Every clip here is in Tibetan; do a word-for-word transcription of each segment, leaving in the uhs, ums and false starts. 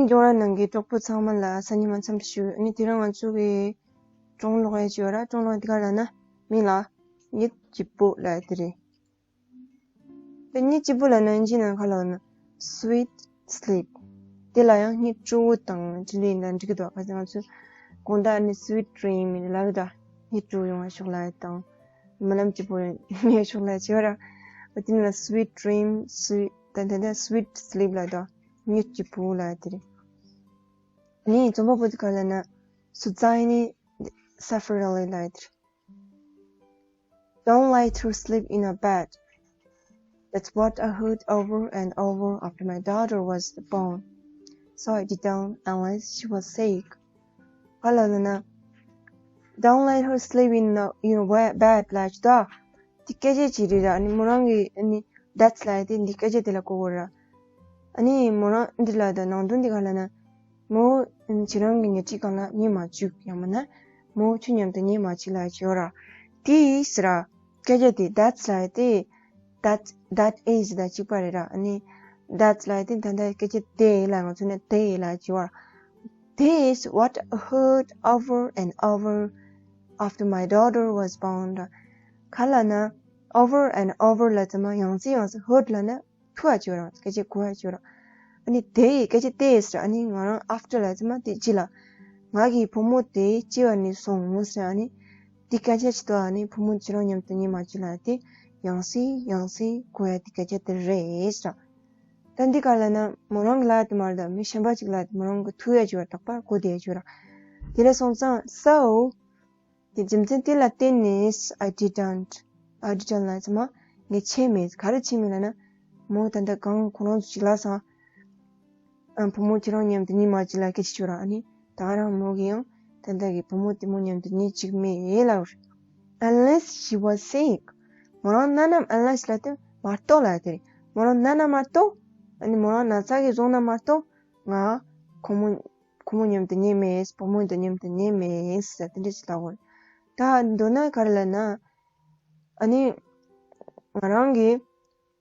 སྐྱོང་ར་ནང་གི་གྲོགས་པོ་ཚང་མ་ལ་སང་ཉིན་མ་འཚམས་ཞུ། ཨ་ནི་དེ་རིང་ང་ཚོ་གི་སྒྲུང་ཀློག་ཡ་ཅིག་ཡོད་ར། སྒྲུང་ཀློག་དེ་ག་ལབ་ན་མིང་ལ་གཉིད་སྐྱིད་པོ་ལབ་ཡ་དེ་རེད། དེ་གཉིད་སྐྱིད་པོ་ལབ་ན་ཨིན་ཇི་ནང་ག་ལབ་ན་sweet sleep། དེ་ལ་ཡང་གཉིད་སྤྲོ་བོ་དང་འབྲི་ལེ་ཡིན་ན་འགྲིག་གི་འདུག་ག་ཚོད་ང་ཚོས་དགོང་དག་ནི་sweet dream་ཡིན་ལབ་གི་འདུག་གཉིད་སྤྲོ་བོ་ཡོང་བ་ཤོག་ལབ་ཡ་དང་། རྨི་ལམ་སྐྱིད་པོ་ཡོང་བ་ཤོག་ལབ་ཡ་ཅིག་ཡོད་ར། འོ་དེ་ནི་sweet dream sweet ད་ད་ད་sweet sleep་ལབ་དང་གཉིད་སྐྱིད་པོ་ལབ་ཡ་དེ་རེད། ཨ་ནི་རྩོམ་པ་པོ་དེ་ག་ལབ་ན་Susanne Saffarelli་ལབ་ཡ་དེ་རེད། Don't let her sleep in a bed. That's what I heard over and over after my daughter was born. So I didn't unless she was sick. ག་ལབ་ན། Don't let her sleep in a, in a we- bed ལབ་ཅི་ད། དེ་སྐད་ཆ་ཅིག་རེད་ར། ཨ་ནི་མོ་རང་གི་ཨ་ནི་that's་ལབ་ཡ་དེ་འདི་སྐད་ཆ་དེ་ལ་གོ་དགོས་ར། ཨ་ནི་མོ་རང་འདི་ལབ་ད་ནང་དོན་འདི་ག་ལབ་ན། མོ་ཁྱེད་རང་གི་ཉལ་ཁྲི་སྒང་ལ་གཉིད་མ་བཅུག་ཡང་མིན་ན་མོ་ཁྱོད་མཉམ་དུ་གཉིད་མ་བཅུག་ལབ་ཡ་ཅིག་ཡོད་ར། དེ་ཟེར་ར། སྐད་ཆ་དེ་that's་ལབ་ཡ་དེ། That that is ད་གཅིག་པ་རེད་ར། ཨ་ནི་that's་ལབ་ཡ་དེ་ད་ལྟ་སྐད་ཆ་དེ་ལ་ང་ཚོ་ནས་དེ་ལབ་ཡ་ཅིག་ཡོད་ར། This is what I heard over and over after my daughter was born. ག་ལབ་ན་over and over་ལབ་ཙམ་མ་ཡང་སེ་ཡང་སེ་heard་ལབ་ན་ཐོས་ཡ་ཅིག་ཡོད་ར། སྐད་ཆ་གོ་ཡ་ཅིག་ཡོད་ར། ཨ་ནི་དེ་སྐད་ཆ་དེ་ཟེར། ཨ་ནི་ང་རང་after་ལབ་ཙམ་མ་དེ་རྗེས་ལ་ང་གི་བུ་མོ་དེ་སྐྱེ་བ་ནས་བཟུང་ཟེར། ཨ་ནི་དེ་སྐད་ཆ་ཅིག་ད་ཨ་ནི་བུ་མོ་ཁྱེད་རང་མཉམ་དུ་གཉིད་མ་བཅུག་ལབ་ཡ་དེ་ཡང་སེ་ཡང་སེ་གོ་ཡ་དེ་སྐད་ཆ་དེ་རེད་ཟེར། ད་འདི་ག་ལབ་ན་མོ་རང་གི་ལབ་ཡ་དེ་མ་རེད་ད། མི་གཞན་པ་ཅིག་ལབ་ཡ་དེ་མོ་རང་གི་ཐོས་ཡ་ཅིག་ཡོད་ར། རྟག་པར་གོ་བསྡད་ཡ་ཅིག་ཡོད་ར། དེ་ལས་སོང་ཙང་so དེ་རྒྱུ་མཚན་དེ་ལ་བརྟེན་ནས་I didn't I didn't་ལབ་ཙམ་མ་ངས་བྱས་མེད། ག་རེ་བྱས་མེད་ལབ་ན་མོ་ད་ལྟ་གང་ཁོ་རང་ཚོ་ཅིག་ལབ་སོང་། ཨ་བུ་མོ་ཁྱེད་རང་མཉམ་དུ་གཉིད་མ་བཅུག་ལབ་སྐད་ཆ་ཅིག་ཡོད་ར། ཨ་ནི་ད་ག་རང་མོ་གིས་ཡང་ད་ལྟ་གི་བུ་མོ་དེ་མོ་མཉམ་དུ་གཉིད་བཅུག་མེད་ལབ་རེད། Unless she was sick། མོ་རང་ན་ནམ་unless་ལབ་དེ་མ་གཏོགས་ལབ་དེ་རེད། མོ་རང་ན་ན་མ་གཏོགས། ཨ་ནི་མོ་རང་ན་ཚ་གིས་བཟུང་ན་མ་གཏོགས་ང་ཁོ་མོ་ཁོ་མོ་མཉམ་དུ་གཉིད་མེད། བུ་མོ་དང་མཉམ་དུ་གཉིད་མེད་ཟེར་དེ་འདྲ་ཞིག་ལབ་དགོས་རེད། ད་མདོར་ན་ག་རེ་ལབ་ན། ཨ་ནི་ང་རང་གིས་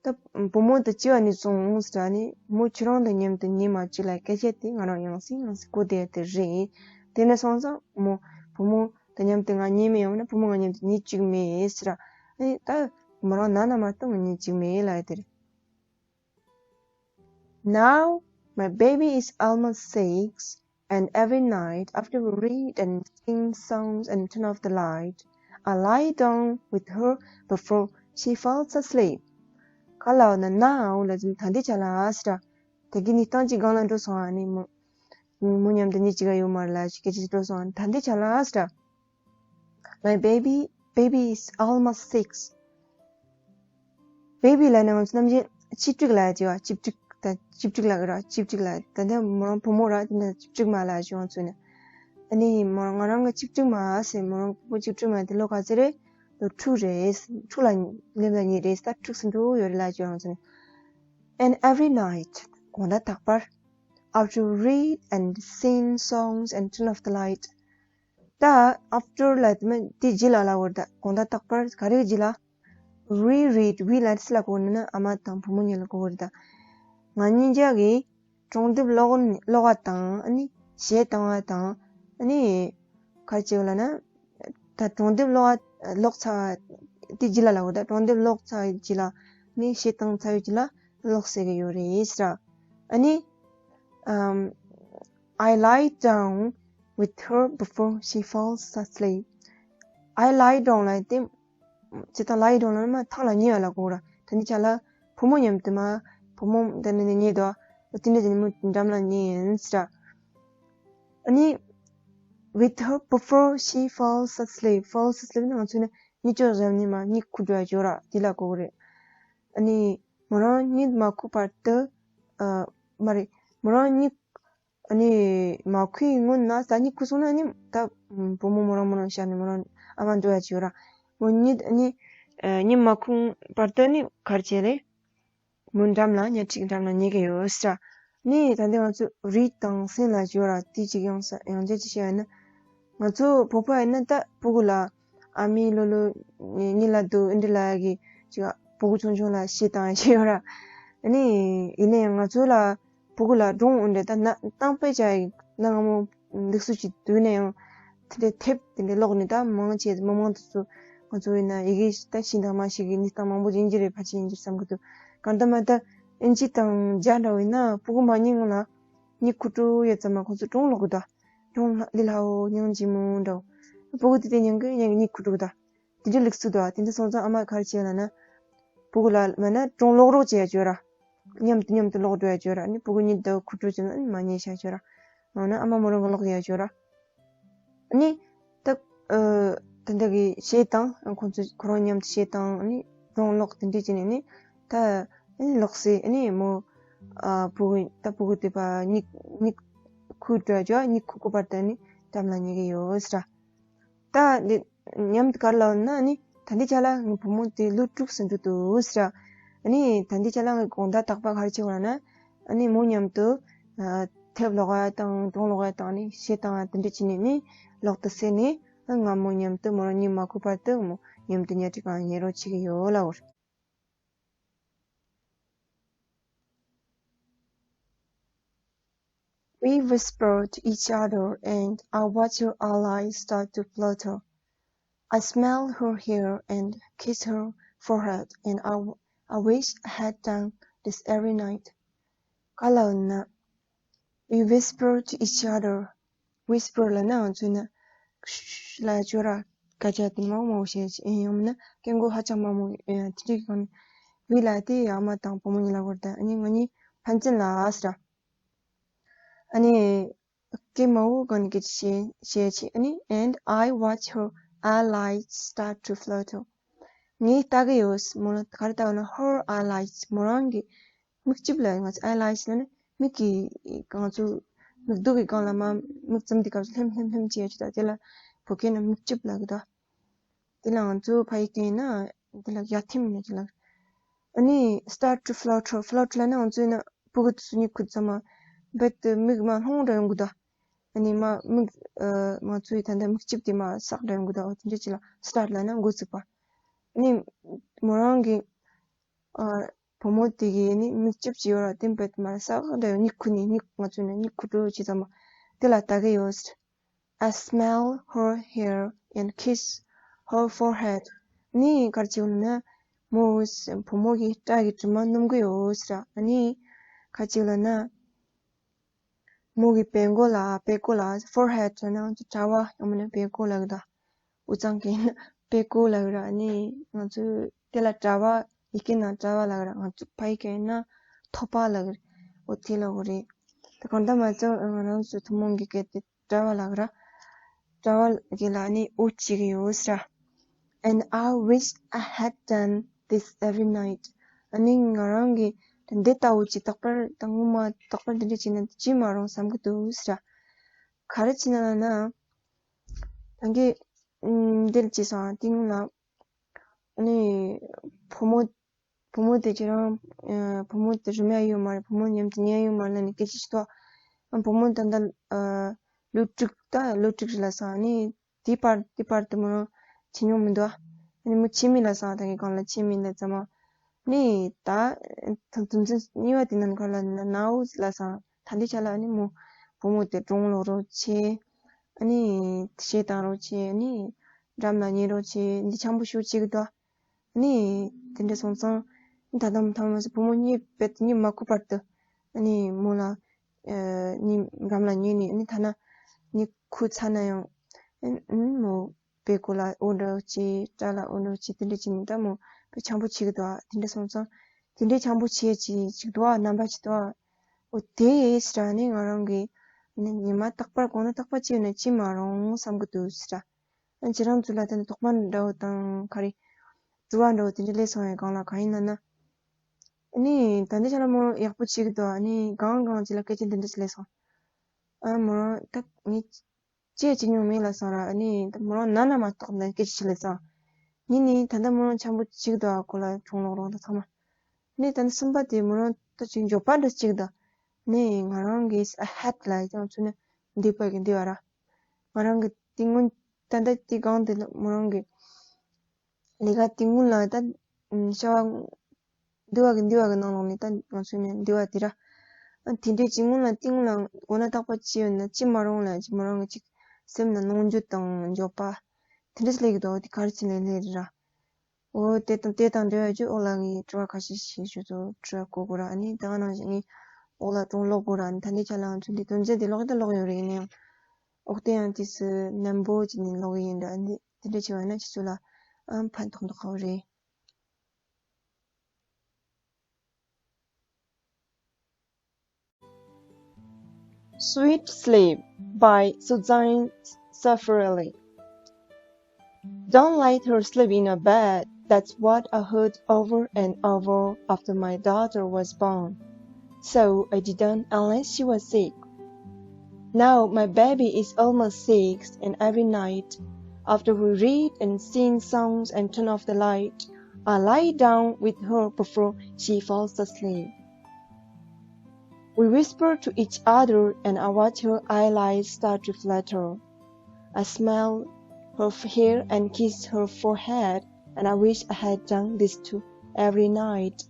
ད་བུ་མོ་དང་སྐྱེ་བ་ནས་བཟུང་ཟེར། ཨ་ནི་བུ་མོ་ཁྱེད་རང་དང་མཉམ་དུ་གཉིད་མ་བཅུག་ལབ་སྐད་ཆ་དེ་ང་རང་ཡང་སེ་ཡང་སེ་གོ་བསྡད་ཡ་དེ་རེད། དེ་ནས་སོང་ཙང་མོ་བུ་མོ་དང་མཉམ་དུ་ང་གཉིད་མེད། ཡང་ན་བུ་མོ་ང་མཉམ་དུ་གཉིད་བཅུག་མེད་ཟེར། ཨ་ནི་ད་མོ་རང་ན་ན་མ་གཏོགས་ང་གཉིད་བཅུག་མེད་ལབ་ཡ་དེ་རེད། Now my baby is almost six, and every night after we read and sing songs and turn off the light, I lie down with her before she falls asleep. ག་ལབ་ན་now་ལབ་ཙམ་ད་ལྟའི་ཆ་ལ་ཟེར། ད་གི་གཉིད་སྟངས་ཅིག་སྒང་ལ་འགྲོ་སོང་། ཨ་ནི་མོ་མོ་མཉམ་དུ་གཉིད་ཅིག་ག་ཡོད་མ་རེད་ལབ་ཅིག་སྐད་ཆ་ཅིག་འགྲོ་སོང་། ད་ལྟའི་ཆ་ལ་ཟེར། My baby, baby is almost six. Baby་ལབ་ན་ང་ཚོ་ནམ་རྒྱུན་གཅེས་ཕྲུག་ལབ་ཡ་ཅིག་ཡོད་ར། གཅེས་ཕྲུག་ད་གཅེས་ཕྲུག་ལབ་གི་ར། གཅེས་ཕྲུག་ལབ་ད་ལྟ་མོ་རང་བུ་མོ་ར། དེ་ནས་གཅེས་ཕྲུག་མ་ལབ་ཅིག་ང་ཚོ་ནས། ཨ་ནི་མོ་རང་ང་རང་གི་གཅེས་ཕྲུག་མ་ཟེར། མོ་རང་བུ་མོ་གཅེས་ཕྲུག་མ་དེ་ལོ་ག་ཚོད་རེད། ལོ་དྲུག་རེད། དྲུག་ལ་སླེབས་ལ་ཉེ་རེད། ད་དྲུག་ཟིན་འགྲོ་ཡོད་རེད་ལབ་ཅིག་ང་ཚོ་ནས། And every night་དགོང་དག་རྟག་པར། After read and sing songs and turn off the light. ད་after་ལབ་དེ་མ་དེ་རྗེས་ལ་ལབ་དགོས་རེད། ད་དགོང་དག་རྟག་པར་ག་རེ་རྗེས་ལ། Reread, we་ལབ་སུ་ལ་གོ་ན་ན་ཨ་མ་དང་བུ་མོ་གཉིས་ལ་གོ་དགོས་རེད། ད་ང་གཉིས་ཆ་གིས་སྒྲུང་དེབ་ཀློག་ཀློག་པ་དང་ཨ་ནི་གཞས་བཏང་བ་དང་ཨ་ནི་ག་རེ་བྱེད་དགོས་ལབ་ན། ད་སྒྲུང་དེབ་ཀློག་པ་ཀློག་ཚར་དེ་རྗེས་ལ་ལབ་དགོས། ད་སྒྲུང་དེབ་ཀློག་ཚར་རྗེས་ལ་ནི་གཞས་བཏང་ཚར་རྗེས་ལ་ཀློག་ཟེར་གི་ཡོད་རེད་ཟེར། ཨ་ནི་um, I lie down with her before she falls asleep. I lie down་ལབ་དེ་ཇི་ལྟར་lie down་ལབ་ན་མ་ཐང་ལ་ཉལ་བ་ལ་གོ་ར། ད་ནི་ཆ་ལ་བུ་མོ་མཉམ་དུ་མ་བུ་མོ་ད་ནི་ཉལ་དོ། དེ་འདྲ་ཅིག་ནི་མོ་འགྲམ་ལ་ཉལ་ཡིན་ཟེར། ཨ་ནི་with her before she falls asleep, falls asleep་ནི་ང་ཚོ་ནི་གཉིད་ཅོག་བཞག་ནི་མ་གཉིད་ཁུག་འགྲོ་ཡ་ཅིག་ཡོད་ར། དེ་ལ་གོ་གི་རེད། ཨ་ནི་མོ་རང་གཉིད་མ་ཁུག་བར་དུ་ཨ་མ་རེད། མོ་རང་གཉིད་ཨ་ནི་མ་ཁུག་སྔོན་ན་ད་གཉིད་ཁུག་སོང་ན་ཨ་ནི་ད་བུ་མོ་མོ་རང་མོ་རང་བཞག་ནས་མོ་རང་ཨ་མ་འགྲོ་ཡ་ཅིག་ཡོད་ར། མོ་གཉིད་ཨ་ནི་ཨ་གཉིད་མ་ཁུག་བར་དུ་ཨ་ནི་ག་རེ་བྱས་རེད། མོ་འགྲམ་ལ་ཉལ་ཁྲིའི་འགྲམ་ལ་ཉལ་གི་ཡོད་ཟེར། ནི་ད་ལྟ་ང་ཚོ་read་དང་sing་ལབ་ཡ་ཅིག་ཡོད་ར། དེ་ཅིག་ཡང་ས་ཡང་བསྐྱར་ཅིག་བཤད་ཡ་ན། ང་ཚོ་བོད་པ་ཡིན་ན་ད་སྤུ་གུ་ལ་ཨ་མའི་ལོ་ལོ་ཉི་ལ་སྡུག་ཨེ་འདྲ་ལབ་ཡ་གི་ཅིག་སྤུ་གུ་ཆུང་ཆུང་ལ་གཞས་བཏང་ཡ་ཅིག་ཡོད་ར། ནི་ཡིན་ནའི་ང་ཚོ་ལ་ ཕྲུ་གུ་ལ་སྒྲུང་འོ་འདྲ་ད་ན་གཏམ་དཔེ་བྱ་ཡི་གནའ་སྔ་མོ་འདུག་སུ་ཅིག་དུས་ན་ཡང་དེ་འདྲའི་དེབ་དེ་འདྲའི་ཀློག་ནས་ད་མང་ཆེ་མི་མང་དེ་ཚོ་ང་ཚོ་ཡིན་ན་ཡི་གེ་ད་ཤེས་དང་མ་ཤེས་ཀྱི་གནས་སྟངས་མང་པོ་ཡིན་གྱི་རེད། ཕལ་ཆེར་ཡིན་གྱི་རེད་བསམ་གྱི་འདུག་གང་ལྟར་མ་ད་ཨིན་ཇི་དང་རྒྱ་འདྲ་བོ་ཡིན་ན་ཕྲུ་གུ་མ་རྙེད་སྔོན་ལ་གཉིད་ཁུག་འགྲོ་ཡོད་ཙམ་མ་ཁོང་ཚོ་སྒྲུང་ཀློག་གི་འདུག་སྒྲུང་ལ་ལི་ལྷའོ་ཉང་ཅི་མོ་འདྲ་བོ། ཕྲུ་གུ་དེ་དེ་ཉན་གི་ཉན་གི་གཉིད་ཁུག་འགྲོ་གི་འདུག་དེ་འདྲའི་ལུགས་སྲོལ་འདུག་དེ་འདྲ་སོང་ཙང་ཨ་མ་ག་རེ་བྱས་ལབ་ན། ཕྲུ་གུ་ལ་མ་ན་སྒྲུང་ཀློག་རོགས་བྱས་བྱོས་ར། མཉམ་དུ་མཉམ་དུ་ཀློག་འགྲོ་ཡ་བྱོས་ར། ནི་ཕྲུ་གུ་གཉིད་དུ་ཁུག་འགྲོ་བྱས་ན་ནི་མ་ཉན་ཤ་བྱོས་ར། འོ་ན་ཨ་མ་མོ་རང་གི་ཀློག་ཡ་བྱོས་ར། ནི་ད་ཨ་ད་འདི་གི་གཞས་དང་ཁོང་ཚོ་ཁོ་རང་མཉམ་དུ་གཞས་དང་ནི་སྒྲུང་ཀློག་དེ་འདྲ་བྱས་ནས་ནི་ད་ནི་ལོག་སེ་ནི་མོ་ཨ་ཕྲུ་གུ་ད་ཕྲུ་གུ་དེ་པ་གཉིད་གཉིད་ཁུག་འགྲོ་ཡ་བྱོས་གཉིད་ཁུག་གི་བར་དུ་ནི་འགྲམ་ལ་ཉལ་གི་ཡོད་ཟེར་ར། ད་འདི་མཉམ་དུ་ག་རེ་ལབ་ན་ནི་ད་འདི་ཆ་ལ་ངའི་བུ་མོ་དེ་ལོ་དྲུག་ཟིན་འགྲོ་འདུག་ཟེར། ཨ་ནི་ད་འདི་ཆ་ལ་ངའི་དགོང་དག་རྟག་པར་ག་རེ་བྱེད་དགོས་ལབ་ན། ཨ་ནི་མོ་མཉམ་དུ་ཨ་དེབ་ཀློག་ཡ་དང་སྒྲུང་ཀློག་ཡ་དང་ནི་གཞས་བཏང་ཡ་དེ་འདྲ་བྱས་ནས་ནི་ལོག་ཏུ་སེ་ནས་ང་མོ་མཉམ་དུ་མོ་རང་གཉིད་མ་ཁུག་བར་དུ་མོ་མཉམ་དུ་ཉལ་ཁྲི་སྒང་ཉལ་རོགས་བྱེད་ཀྱི་ཡོད་ལབ་པ་རེད། We whispered to each other, and I watched her eyelids start to flutter. I smelled her hair and kissed her forehead, and I, w- I wish I had done this every night. ག་ལབ་ན། We whispered to each other. Whisper ལབ་ན་ང་ཚོས་ན་ཤུ་ལབ་ཡ་ཅིག་ཡོད་ར། སྐད་ཆ་དེ་མང་མང་བཤད་ཅིག་ཡིན་ཡང་མིན་ན་སྐད་མགོ་ཧ་ཅང་མང་མང་ཡོད་ཡ་དེ་འདྲའི་སྒང་ནས། We ལབ་དེ་ཨ་མ་དང་བུ་མོ་གཉིས་ལ་གོ་རེད་ད། ཨ་ནི་ང་གཉིས་ཕན་ཚུན་ལ་ཟེར་ར། ཨ་ནི་སྐད་མང་བོ་སྒང་ནས་སྐད་ཆ་བཤད་བཤད་ཅིག་ཨ་ནི། And I watched her eyelids start to flutter. ངས་ལྟ་གི་ཡོད། མོ་ལ་ག་རེ་ལྟ་གི་ཡོད་ན། Her eyelids. མོ་རང་གི་མིག་ལྕིབས་ལ། ང་ཚོ་eyelids ལབ་ན་མིག་གི་ང་ཚོ་མིག་རྡོག་གི་སྒང་ལ་མར་མིག་བཙུམ་དེ་སྐབས་སུ་ལྷེམ་ལྷེམ་ལྷེམ་བྱེད་ཡ་ཅིག་ད། དེ་ལ་བོད་སྐད་ནང་མིག་ལྕིབས་ལབ་གི་ད། དེ་ལ་ང་ཚོ་ཕ་ཡུལ་སྐད་ཡིན་ན་དེ་ལ་ཡ་ཐིམ་ནས་ཅིག་ལབ། ཨ་ནི་start to flutter. Flutter ལབ་ན་ང་ཚོ་ཡིན་ན་ཕྲུ་གུ་དེ་ཚོ་གཉིད་ཁུག་ཙམ་མ་རྦད་དེ་མིག་མར་ལྷུང་འདྲ་ཡོང་གི་འདུག་ཨ་ནི་མར་མིག་ཨ་ང་ཚོའི་ད་ལྟ་མིག་ལྕིབས་དེ་མར་སག་འདྲ་ཡོང་གི་འདུག་འོ་དེ་འདྲ་ཅིག་ལ་start ལབ་ན་འགོ་ཚུགས་པ། ཨ་ནི་མོ་རང་གི་ཨ་བུ་མོ་དེ་གི་ཨ་ནི་མིག་ལྕིབས་ཅིག་ཡོད་ར། དེ་རྦད་དེ་མར་སག་འདྲ་ཡོང་གཉིད་ཁུག་ནས་གཉིད་ང་ཚོ་ཡིན་ན་གཉིད་ཁུག་འགྲོ་ཅིག་ཙམ་མ་དེ་ལ་ལྟ་གི་ཡོད། I smell her hair and kiss her forehead. ནི་ག་རེ་བྱེད་ལབ་ན། མོ་བུ་མོ་གི་སྐྲ་གི་དྲི་མ་སྣོམ་གི་ཡོད་ཟེར། ཨ་ནི་ག་རེ་བྱེད་ལབ་ན། མོ་གི་བེ་མགོ་ལ་བེ་ཀོ་ལ་forehead ལབ་ན་ང་ཚོ་དཔྲལ་བ་ཡང་མིན་ན་བེ་ཀོ་ལབ་གི་ད། འུ་ཚང་གི་ཡིན་ན་བེ་ཀོ་ལབ་གི་ར། ཨ་ནི་ང་ཚོ་དེ་ལ་དཔྲལ་བ་ཡི་གེ་ནང་དཔྲལ་བ་ལབ་གི་ར། ང་ཚོ་ཕ་ཡི་གེ་ཡིན་ན་ཐོད་པ་ལབ་གི་རེད། འོ་དེ་ལབ་གི་རེད། ད་གང་ལྟར་མ་ཚད་ང་རང་ཚོ་ཐུན་མོང་གི་སྐད་དེ་དཔྲལ་བ་ལབ་གི་ར། དཔྲལ་བ་གི་ལ་ནི་འོ་བྱེད་གི་ཡོད་ཟེར། And I wish I had done this every night. ཨ་ནི་ང་རང་གིས་འདི་ལྟ་བུ་ཅིག་རྟག་པར་དང་ངོ་མ་རྟག་པར་འདི་འདྲ་བྱས་ན་བྱེད་མ་རུང་བསམ་གི་འདུག་ཟེར། ག་རེ་བྱས་ན་ལབ་ན། ད་གིན་འདིར་བྱས་སོང་། དེ་སྔོན་ལ་ཨ་ནི་བུ་མོ་བུ་མོ་དེ་ཁྱེད་རང་ཨ་བུ་མོ་དེ་རུམ་ཡ་ཡོད་མ་རེད། བུ་མོ་མཉམ་དུ་ཉལ་ཡོད་མ་རེད་ལབ་ནས་སྐད་ཆ་ཞིག་འདུག་ཨ་བུ་མོ་ད་ལྟ་ཨ་ལོ་དྲུག་ད་ལོ་དྲུག་རེད་ལབ་སོང་། ཨ་ནི་དེའི་བར་དེའི་བར་དུ་མོ་རང་ཕྱིན་མྱོང་མི་འདུག་ཨ་ནི་མོ་ཕྱིན་མིན་ལབ་སོང་། ད་གིན་སྒང་ལ་ཕྱིན་མིན་ལབ་ཙམ་མ་ནི་ད་དུམ་དུམ་ཚན་གཉིས་པ་དེ་ནང་ཁ་ལ་ན་ནའོ་ལབ་སོང་། ད་འདི་ཆ་ལ་ཨ་ནི་མོ་བུ་མོ་དེ་སྒྲུང་ཀློག་རོགས་བྱེད། ཨ་ནི་གཞས་བཏང་རོགས་བྱེད། ཨ་ནི་འགྲམ་ལ་ཉལ་རོགས་བྱེད། འདི་འཆམ་པོ་ཞེ་པོ་བྱེད་ཀྱི་འདུག་ཨ་ནི་དེ་འདྲ་སོང་ཙང་ད་དུང་ཐ་མ་སུ་བུ་མོ་གཉིད་རྦད་གཉིད་མ་ཁུག་བར་དུ་ཨ་ནི་མོ་ལ་ཨ་གཉིད་འགྲམ་ལ་ཉལ་ནས། ཨ་ནི་ཐ་ན་གཉིད་ཁུག་ཚར་ན་ཡང་ཨ་ནི་མོ་བེ་ཀོ་ལ་འོ་འདྲ་བྱེད། སྐྲ་ལ་འོ་འདྲ་བྱེད། དེ་འདྲ་བྱེད་ནས་ད་མོ་དཔེ་འཆམ་པོ་བྱེད་ཀྱི་འདུག་དེ་འདྲ་སོང་ཙང་དེ་འདྲའི་འཆམ་པོ་བྱེད་ཅིག་ཅིག་འདུག་རྣམ་པ་ཅིག་འདུག་འོ་དེ་ཟེར་ནས་ང་རང་གིས་ཨ་ནི་ཉི་མ་རྟག་པར་དགོང་དག་རྟག་པར་བྱས་ནས་བྱེད་མ་རུང་བསམ་གྱི་འདུག་ཟེར། ཨ་ཁྱེད་རང་ཚོ་ལ་དེ་ནི་དོགས་པ་འདྲ་བོ་དང་ག་རེ་དྲི་བ་འདྲ་བོ་དེ་འདྲ་སླེབས་སོང་བའི་སྒང་ལ་གང་ཡིན་ལབ་ན། ཨ་ནི་ད་ལྟ་ཆ་ལ་མོ་ཡག་པོ་བྱེད་ཀྱི་འདུག་ཨ་ནི་གང་གང་ཅིག་ལ་སྐད་ཆ་འདི་འདྲ་ཞིག་སླེབས་སོང་། ཨ་མོ་རང་ད་ངས་ཅི་བྱེད་མྱོང་མེད་ལབ་སོང་ར། ཨ་ནི་ད་མོ་རང་ན་ན་མ་གཏོགས་ན་སྐད་ཆ་ཞིག་སླེབས་སོང་། ངས་ནི་ད་ལྟ་མོ་རང་འཆམ་པོ་བྱེད་ཀྱི་འདུག་ཨ་ཁོ་ལ་སྒྲུང་ཀློག་རོགས་དང་ཚང་མ། ཨ་ནི་ད་ནི་གསུམ་པ་དེ་མོ་རང་ད་ཅིག་མགྱོགས་པ་འདྲ་བྱེད་ཀྱི་འདུག་ཨ་ནི་ང་རང་གིས་ཨ་ཧད་ལབ་ཀྱང་ཚུལ་ནི་འདི་པ་གི་འདི་བ་ར། ང་རང་གི་དེ་སྔོན་ད་ལྟ་དེ་སྒང་དེ་ལ་མོ་རང་གི་ལས་ཀ་དེ་སྔོན་ལ་ད་ཤ་བ་འདི་བ་གི་འདི་བ་གི་ནང་ལོགས་ནས་ད་ང་ཚོས་ནས་འདི་བ་དེ་ར། ཨ་དེ་འདྲའི་ཅིག་སྔོན་ལ་གཏིང་ལ་འོ་ན་རྟག་པ་ཅི་ཡོད་ན་ཅི་མ་རུང་ལ་ཅི་མ་རུང་གི་ཅིག་སེམས་ལ་གནོང་འགྱོད་དང་འགྱོད་པ་དེ་འདྲ་ཞིག་སླེབས་ཀྱི་འདུག་དེ་ག་རེ་བྱས་ནས་སླེབས་རེད་ར། འོ་དེ་དང་དེ་དང་འབྲེལ་བ་ཅིག་འོག་ལ་ངས་དྲི་བ་ཁ་ཤས་ཤིག་ཞུ་ཚོ་དྲི་བ་གོ་དགོས་ར། ཨ་ནི་ད་ག་ནང་བཞིན་ངས་འོག་ལ་སྒྲུང་ཀློག་དགོས་ར། ཨ་ནི་ད་ལྟའི་ཆ་ལ་ང་ཚོ་འདི་དོན་ཚན་འདི་ཀློག་གི་ད་ཀློག་ཡོད་རེད། ཡིན་ནའང་འོ་དེ་ཡང་དུས་སུ་ནན་པོ་བྱས་ནས་ཀློག་གི་ཡིན་ར། ཨ་ནི་དེ་འདྲ་བྱས་པ་ན་ཁྱེད་ཚོ་ལ་ཨང་ཕན་ཐོགས་མདོག་ཁ་པོ་རེད། Sweet Sleep by Suzanne Cifarelli. Don't let her sleep in a bed that's what I heard over and over after my daughter was born. So I didn't unless she was sick. Now my baby is almost six, and every night, after we read and sing songs and turn off the light, I lie down with her before she falls asleep. We whisper to each other, and I watch her eyelids start to flutter. I smell her hair and kiss her forehead, and I wish I had done this too every night.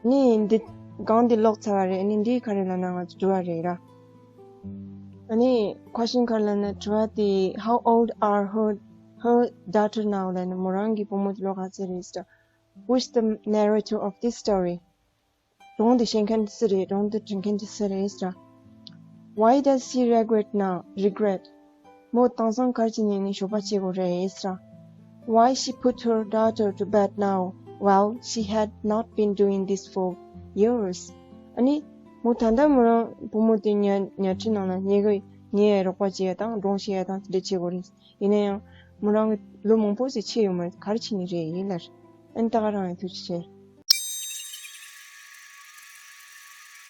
ནི་འདི་སྒང་འདི་ཀློག་ཚར་བ་རེད། ནི་འདི་ག་རེ་ལབ་ན་ང་ཚོ་དྲི་བ་རེད་ར། ཨ་ནི་question ག་རེ་ལབ་ན་དྲི་བ་དེ། How old are her, her daughter now? ལབ་ན་མོ་རང་གི་བུ་མོ་དེ་ལོ་ག་ཚོད་རེད་ཟེར། Who's the narrator of this story? སྒྲུང་འདི་བཤད་མཁན་དེ་སུ་རེད། སྒྲུང་འདི་འབྲི་མཁན་དེ་སུ་རེད་ཟེར། Why does she regret now? Regret. མོ་དེང་སང་ག་རེ་བྱས་ནས་ནི་ཞོགས་པ་བྱེད་དགོས་རེད་ཟེར། Why she put her daughter to bed now? Well, she had not been doing this for years. ཨ་ནི་མོ་ད་ལྟ་མོ་རང་བུ་མོ་དེ་ཉལ་ཉལ་ཁྲིའི་ནང་ལ་ཉལ་གི་ཉལ་རོགས་པ་བྱེད་ཡ་དང་སྒྲུང་བཤད་ཡ་དང་དེ་འདྲ་བྱེད་དགོས་རེད། ཡིན་ན་ཡང་མོ་རང་གི་ལོ་མང་པོ་ཞིག་ཕྱིན་ཡོད་མ་རེད། ག་རེ་བྱས་ནས་རེད་ཡིན་ལ། ཨ་ནི་ད་ག་རང་ཡང་ཐུགས་རྗེ་ཆེ།